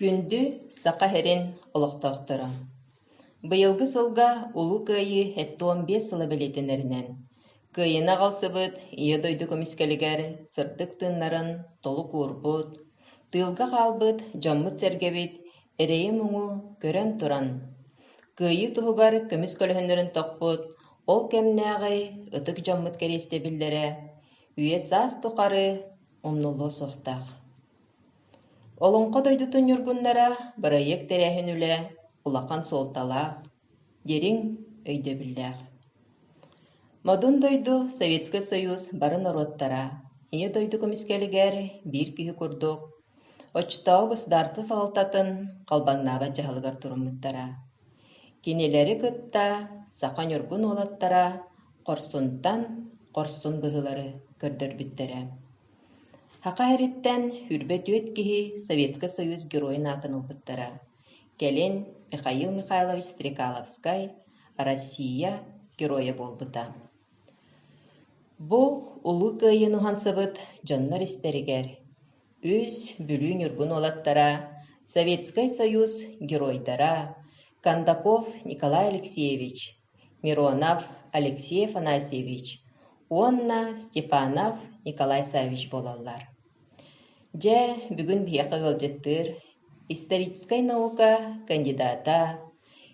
Күндү Саха сирин олохтоохторо! Быйылгы сылга Улуу Кыайыы 75 сыла бэлиэтэнэринэн, Кыайыыны аҕалсыбыт Ийэ дойду көмүскэлигэр сырдык тыыннарын толук уурбут, тыылга хаалбыт дьоммут-сэргэбит эрэйи-муҥу көрөн туран, Кыайыы туһугар көмүс көлөһүннэрин тохпут ол кэмнээҕи ытык дьоммут кэриэстэбиллэрэ үйэ-саас тухары умнуллуо суохтаах. Олоҥхо дойдутун ньургуннара бырайыак тэрээһин үлэ улахан суолталаах, дириҥ өйдөбүллээх. Модун дойду Советскай Союз бары норуоттара Ийэ дойду көмүскэлигэр биир киһи курдук оччотооҕу государство салалтатын халбаҥнаабат дьаһалыгар туруммуттара. Кинилэри кытта саха ньургун уолаттара хорсунтан хорсун быһыылары көрдөрбүттэрэ. Саха сириттэн 24 киһи Советскай Союз Геройун аатын ылбыттара. Кэлин Михаил Михайлович Стрекаловскай Россия Геройа буолбута. Бу Улуу Кыайыыны уһансыбыт дьоннор истэригэр үс Бүлүү ньургун уолаттара, Советскай Союз Геройдара Кондаков Николай Алексеевич, Миронов Алексей Афанасьевич уонна Степанов Николай Саввич буолаллар. Дьэ, бүгүн биһиэхэ ыалдьыттыыр историческай наука кандидата,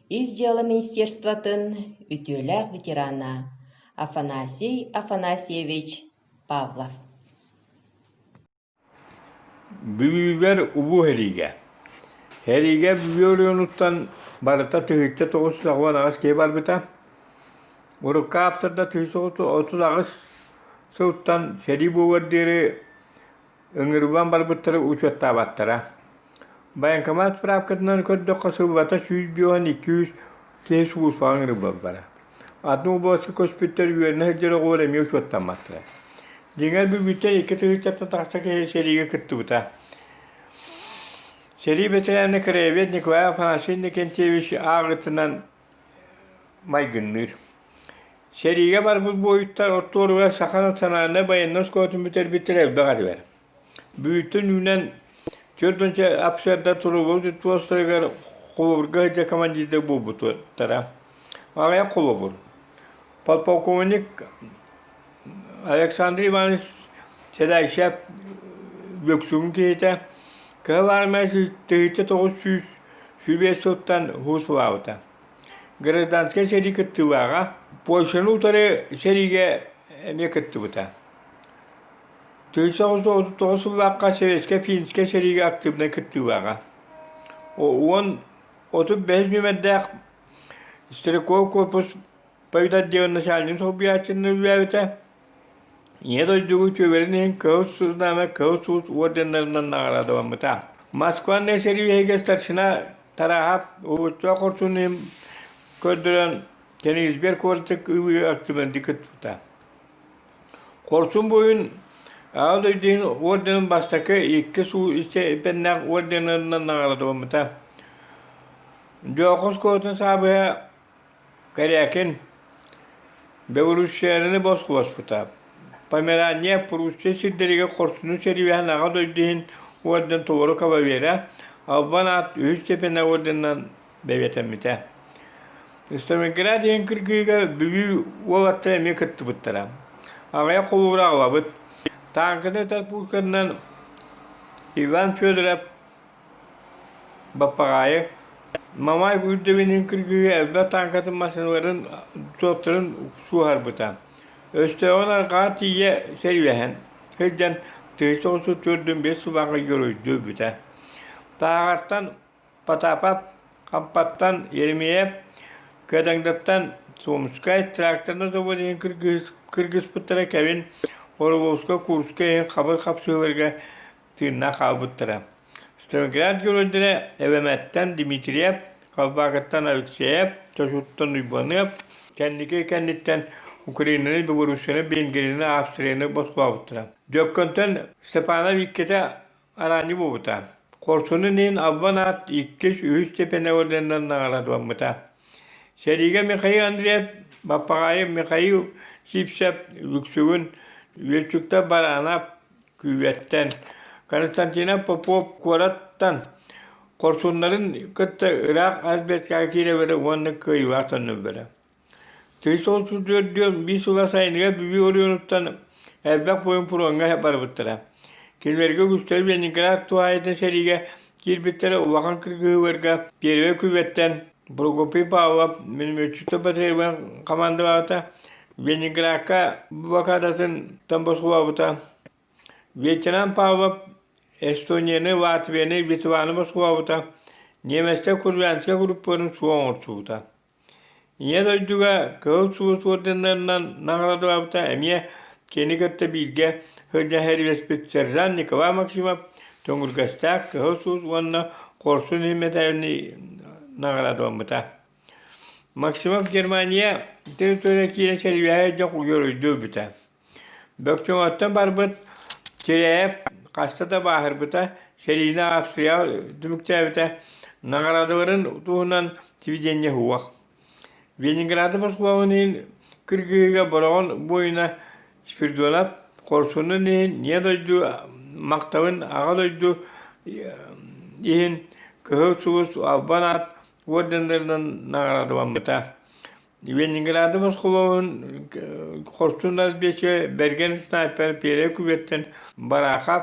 Ис дьыала министерствотын үтүөлээх ветерана Афанасий Афанасьевич Павлов. Бүлүүлэр Улуу Сэриигэ Сэриигэ Бүлүү оройуонуттан барыта 1998 киһи барбыта. Урукку ааптарда 1938 сылтан сэрии буолуор диэри ыҥырыллан барбыттары учуоттаабаттара. Военкомат справкатынан көрдөххө сыллата 152 киһи сулууспаҕа ыҥырыллаллара. Атын областка көспүттэр үөрэнэ сылдьар оҕолор эмиэ учуоттамматтара. Дьиҥэр Бүлүүттэн икки тыһыынчаттан тахса киһи сэриигэ кыттыбыта. Сэрии бэтэрээнэ краевед Николай Афанасьевич Иннокентьевич ааҕыытынан майгынныыр. Сэриигэ барбыт буойуттар ортолоругар Саха национальнай байыаннай оскуолатын бүтэрбиттэрэ элбэх этилэр. Бүлүүттэн үүнэн 40 офицердар туруллубут туостарыгар холобурга сылдьар командирдар буолбуттара. Аҕыйах холобур. Подполковник Александр Иванович Сэдээксэп Лүксүгүн киһитэ Кыһыл Армия 1925 сылтан уһусулаабыта. Гражданскай сэрии кыттыылааҕа, Польшаны утары сэриигэ эмиэ кыттыбыта. 1939 сыллаахха Советскай-Финскэй сэриигэ активнай кыттыылааҕа. 10-35 нүөмэрдээх стрелковый корпус Поведотделын начальнигын солбуйааччынан үлэлээбитэ. Ийэ дойдуга үтүөлэрин иһин Кыһыл Знамя, Кыһыл Сулус орденнарынан наҕараадаламмыта. Москва сэрииһигэ старшина Тарааһап уһулуччулаах хорсун иһин көрдөрөн Кенигсберг куораты ылыы активнайдык кыттыбыта. Хорсун буойун Аҕа дойду иһин орденын бастакы икки суу истиэпэннээх орденнарынан наҕараадаламмыта. Дьоохус куоратын саабыһа Корякин Белоруссияны босхолоспута. Померания Пруссия сирдэригэр хорсунун сэриилэһэн Аҕа дойду иһин орден толору кавалера, Албан аат үһүс степеннээх орденынан бэлиэтэммитэ. Сталинград иһин кыргыыга Бүлүү уолаттара эмиэ кыттыбыттара. Аҕыйах холууру аҕалабыт. Тааҥканы ытар пушканынан Иван Федоров Баппаҕаайы Мамай үрдүбүнүн кыргыһыы элбэх тааҥкатын массыыналарын суоттарын суоһарбыта. Өстөөҕүн арҕаа тиийэ сэриилэһэн сылдьан 1945 сыллааҕы геройдуу өлбүтэ. Тааҕартан Потапов, Хампаттан Еремеев, Кыадаҥдаттан Сомскай тракторнай завод иһин кыргыспыттара кэлин Орловскай, Курскай иһин хабыр хапсыһыыларга тыыннаах хаалбыттара. Сталинград геройдара Элэмэттэн Дмитриев, Халбаакыттан Алексеев, Чочуттан Уйбаныап, кэнники кэнниттэн Украинаны, Белоруссияны, Венгрияны, Австрияны босхолообуттара. Дьөккөнтөн Степанов иккитэ араанньы буолбута. Хорсунун иһин албан аат иккис, үһүс степенэ орденынан наҕараадаламмыта. Сэриигэ Михаил Андреев, Баппаҕаайы Михаил Сивцев, Лүксүгүн, Үөччүктэр Баранов, Күүбэттэн, Константинов Попов куораттан. Хорсуннарын кытта ыраах разведкаҕа киирэллэрэ уонна кыайыылаах төннөллөрө. Тыйыс отут биир сыла сайыныгар Бүлүү оройуонуттан элбэх буойун фроҥҥа барбыттара. Кинилэргэ үгүстэрэ Ленинград туһаайыытын сэриигэ киирбиттэрэ улахан кыргыһыыларга Первэй күбэттэн Прокопий Павлов минометчиктар батареяларын командалаабыта, Ленинградка блокадатын босхолообута. Ветеран Павлов Эстонияны, Латвияны, Литваны босхолообута, немецкэй Курляндскай группаларын суох оҥорсубута. Ийэ дойдуга Кыһыл Сулус орденнарынан наҕараадалаабыта эмиэ кини кытта бииргэ сылдьан сэриилэспит сержант Николай Максимов Төҥүргэстээх Кыһыл Сулус уонна Хорсун иһин мэтээлин наҕараадаламмыта. Максимов Германия территория киирэн сэриилэһэ дьох уйар-уйду өлбүтэ. Бөкчөҥөттөн барбыт Кирээп хаста да бааһырбыта, сэриини Австрия түмүктээбитэ, наҕараадаларын туһунан сибидиэнньэ суох. Ленинграды босхолооһун иһин кыргыһыыга Бороҕон буойуна Спиридонов хорсунун иһин Ийэ дойду махталын Аҕа дойду иһин Кыһыл Сулус Албан аат орденнарынан наҕараадаламмыта. Ленинграды босхолооһун хорсун разведчига бэргэн снайпер Перья күбэттэн Барахов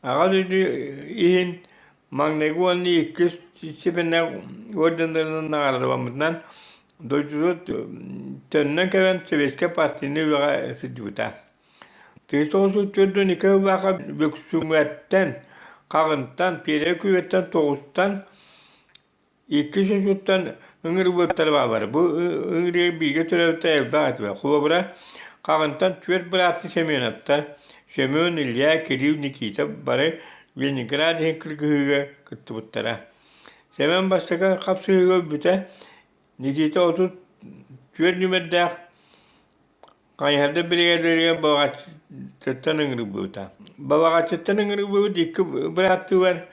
Аҕа дойду иһин маҥнайгы уонна иккис степеннээх орденнарынан наҕараадаламмытынан дойдутугар төннөн кэлэн советскай партийнай үлэҕэ сылдьыбыта. 1942 сыллаахха Бүксүҥэттэн, Хаҕынтан, Перья күбэттэн Тоҕустан Иккис өттүттэн ыҥырбыттар бааллар. Бу ыҥырыы бииргэ төрөөбүттэр элбэх этилэр. Холобура, Хаҕынтан түөрт бырааттыы Семеновтар, Семен, Илья, Кирилл, Никита бары Ленинград иһин кыргыһыыга кыттыбыттара. Семен бастакы хапсыһыыга өлбүтэ, Никита 34 нүмердээх Хайыһарда биригээдэлэригэр Балаҕаччыттан ыҥырбыта. Балаҕаччыттан ыҥырбыт икки бырааттыылар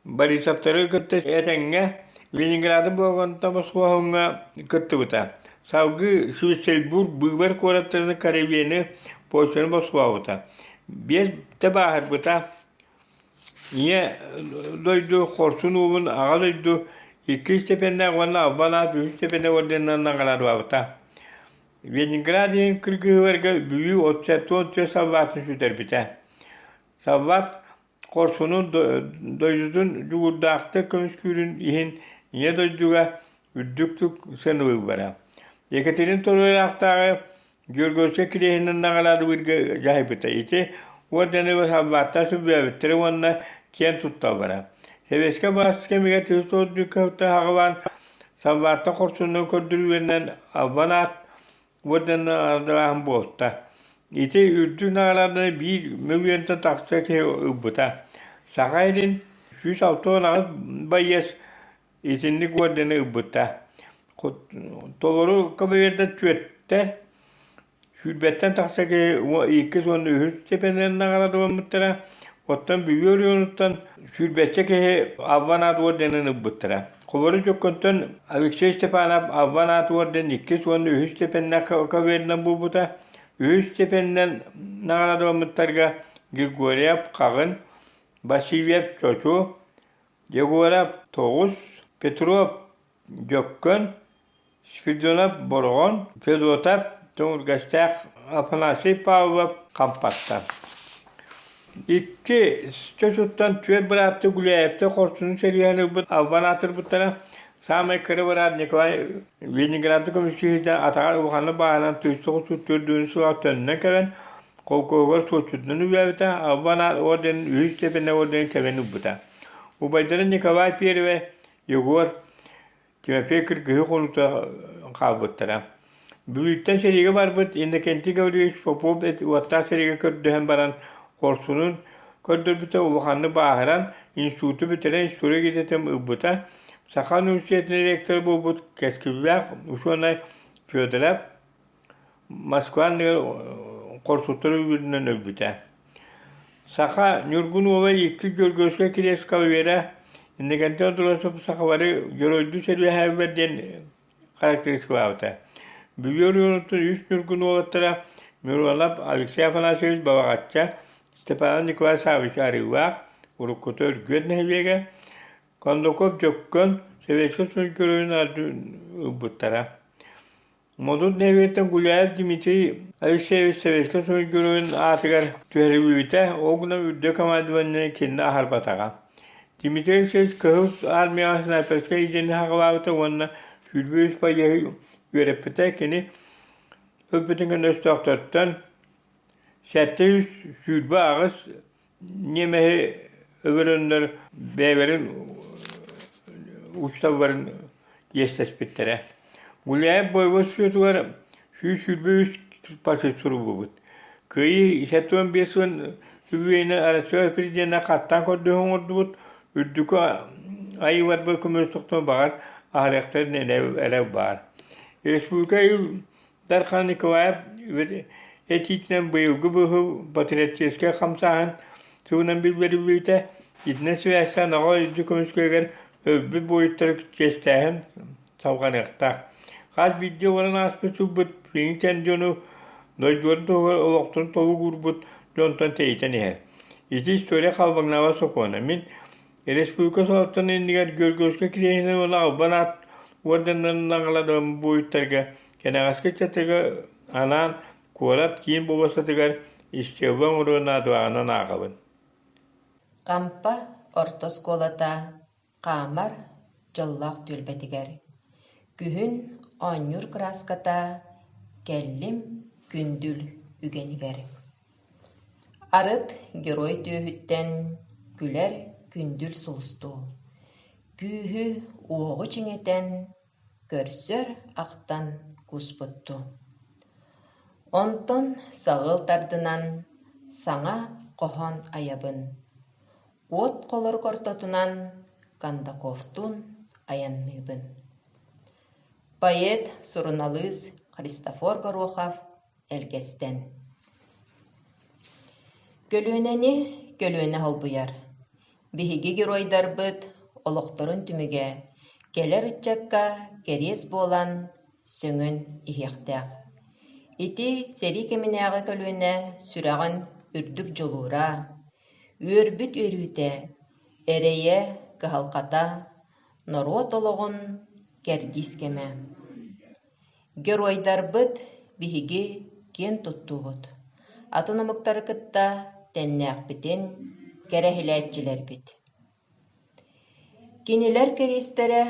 Борисовтары кытта этэҥҥэ Ленинграды Болҕомто босхоһуҥҥа кыттыбыта. Салгыы Шлиссельбург быыбар куораттарын Карелияны, Польшаны босхолообута. Биэстэ бааһырбыта. Ийэ дойду хорсун уолун Аҕа дойду иккис степеннээх уонна Албан аат үһүс степеннээх орденынан наҕараадалаабыта. Ленинград иһин кыргыһыыларга Бүлүү 34 саллаатын сүтэрбитэ. Саллаат Хорсунун дойдутун дьулуурдаахтык көмүскүүрүн иһин Ийэ дойдуга үрдүктүк сыаналыыллара. Екатерина Торуйаахтааҕы Георгиевскай кириэһинэн наҕараадалыырга дьаһайбыта. Ити уордьаны саллааттар сөбүлээбиттэрэ уонна киэн тутталлара. Сэбиэскэй былаас кэмигэр тыйыс кыһылтан саҕалаан саллааттар хорсуннарын көрдөрүүлэринэн албан аат Уордьаннаах буолта. Ити үрдүк наҕарааданы биир мөлүйүөнтэн тахса киһи ылбыта. Саха сирин 168 байыас итинник уордьаны ылбыта. Толору кабинеттан түөртэ, сүүрбэттэн тахса киһи иккис уонна үһүс степенинэн наҕараадаламмыттара. Оттон Бүлүү оройуонуттан сүүрбэччэ киһи Албан аат уордьанын ылбыттара. Холобура Дьокконтон Алексей Степанов Албан аат уордьан иккис уонна үһүс степеннээх кавалерынан буолбута. Үһүс степенинэн наҕараадаламмыттарга Григорьев Хаҕын, Васильев Чочу, Егоров Тоҕус, Петров Дьөккөн, Спиридонов Бороҕон, Федотов Төҥүргэстээх Афанасий Павлов Хампаттан. Икки чочуттан түөрт бырааттыы Гуляевтар хорсунун сэрииһэн ылбыт албан аатырбыттара. Саамай кыра быраат Николай Ленинграды көмүскүү атаҕар улаханнык бааһынан тыйсоҕус төрдүөн сылаах төннөн кэлэн холкуоһугар суотчутунан үлэлээбитэ, албан аат орденын үһүс степеннээх орденын кэлэн ылбыта. Убайдара Николай Первый Егор Тимофей кыргыһыы хонуута хаалбыттара. Бүлүүттэн сэриигэ барбыт Иннокентий Гаврильевич Попов уоттаах сэриигэ көрдөһөн баран хорсунун көрдөрбүтэ улаханнык бааһыран институту бүтэрэн история идэтин ылбыта. Саха университетын ректора буолбут кэскиллээх учуонай Федоров Москва анныгар хорсуттар өлбүтүнэн өлбүтэ. Саха Ньургун уола икки Георгиевскай кириэс кавалера Иннокентий Андросов сахалары геройдуу сэриилэһээбибэр диэн характеристикалаабыта. Бүлүү оройуонуттан үс Ньургун уолаттара Миронов Алексей Афанасьевич Балаҕачча, Степанов Николай Саввич Арыылаах, уруккута Өргүөт нэһилиэгэ. Кондаков Дьөккөн Советскай Союз Геройун ылбыттара. Модут нэһилиэгиттэн Гуляев Дмитрий Алексеевич Советскай Союз Геройун аатыгар түһэриллибитэ, ол гынан үрдүк командование кинини аһарбатаҕа. Дмитрий Алексеевич Кыһыл Армияҕа снайперскай идиэни саҕалаабыта уонна 23 байыаһы үөрэппитэ. Кини өлбүтүн кэннэ өстөөхтөртөн 728 Ньиэмэһи өлөрөннөр бэйэлэрин учууталларын иэстэспиттэрэ. Гуляев бойобуой суотугар 123 фашист суруллубут. Кыайыы 75 сылын үбүлүөйүнэн Россия президенэ хаттаан көрдөһүү оҥордубут, үрдүкү айыыларбыт көмөлөс тохтон баҕар аһарыахтарын эрэл баар. Республика Ил Дархан Николаев этиитинэн быйылгы быһыы патриотическай хамсааһын туһунан биллэриллибитэ. Итинэн сибээстээн Оҕо үрдүк көмүскэлигэр өлбүт буойуттары чиэстээһин салҕаныахтаах. Хас биирдии олорон ааспыт сылбыт билиҥҥи кэм дьону дойдуларын туһугар олохторун толук уурбут дьонтон тэйитэн иһэр. Ити история халбаҥнаабат сокуона. Мин Республика салалтатын иннигэр Георгиевскай кириэһинэн уонна Албан аат уордьаннарын аҕалан буойуттарга кэнэҕэски ыччаттарга анаан куорат киин болуоссатыгар истиэлбэ оҥоруо наадалааҕынан ааҕабын. Хампа орто оскуолата хаамар дьоллоох түөлбэтигэр күһүн оонньуур кырааската кэллим күндүл үгэнигэр Арыт герой түөһүттэн күлэр күндүл сулустуу, күүһү-уоҕу чиҥэтэн, көрсөр ахтан кууспуттуу. Онтон саҕыл тардынан саҥа хоһоон айабын, уот холорук ортотунан Кондаковтуун айанныыбын. Поэт, суруналыыс Христофор Горохов Элгэстэн Көлүөнэни көлүөнэ холбуйар. Биһиги геройдарбыт олохторун түмүгэ кэлэр ыччакка кэриэс буолан сөҥөн иһиэхтээх. Ити сэрии кэминээҕи көлүөнэ сүрэҕин үрдүк дьулуура, үөрбүт үөрүүтэ, эрэйэ, кыһалҕата, норуот олоҕун кэрдиис кэмэ. Геройдарбыт биһиги киэн туттуубут, атын омуктары кытта тэннээхпитин кэрэһилээччилэрбит. Кинилэр кэриэстэрэ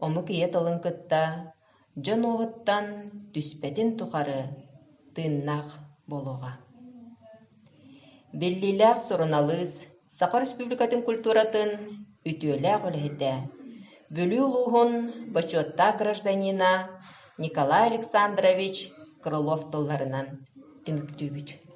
омук ийэ тылын кытта дьон уоһуттан түспэтин тухары тыыннаах буолуоҕа. Биллиилээх суруналыыс, Саха Республикатын культуратын үтүөлээх үлэһитэ, Бүлүү улууһун бочуоттаах гражданина Николай Александрович Крылов тылларынан түмүктүүбүт.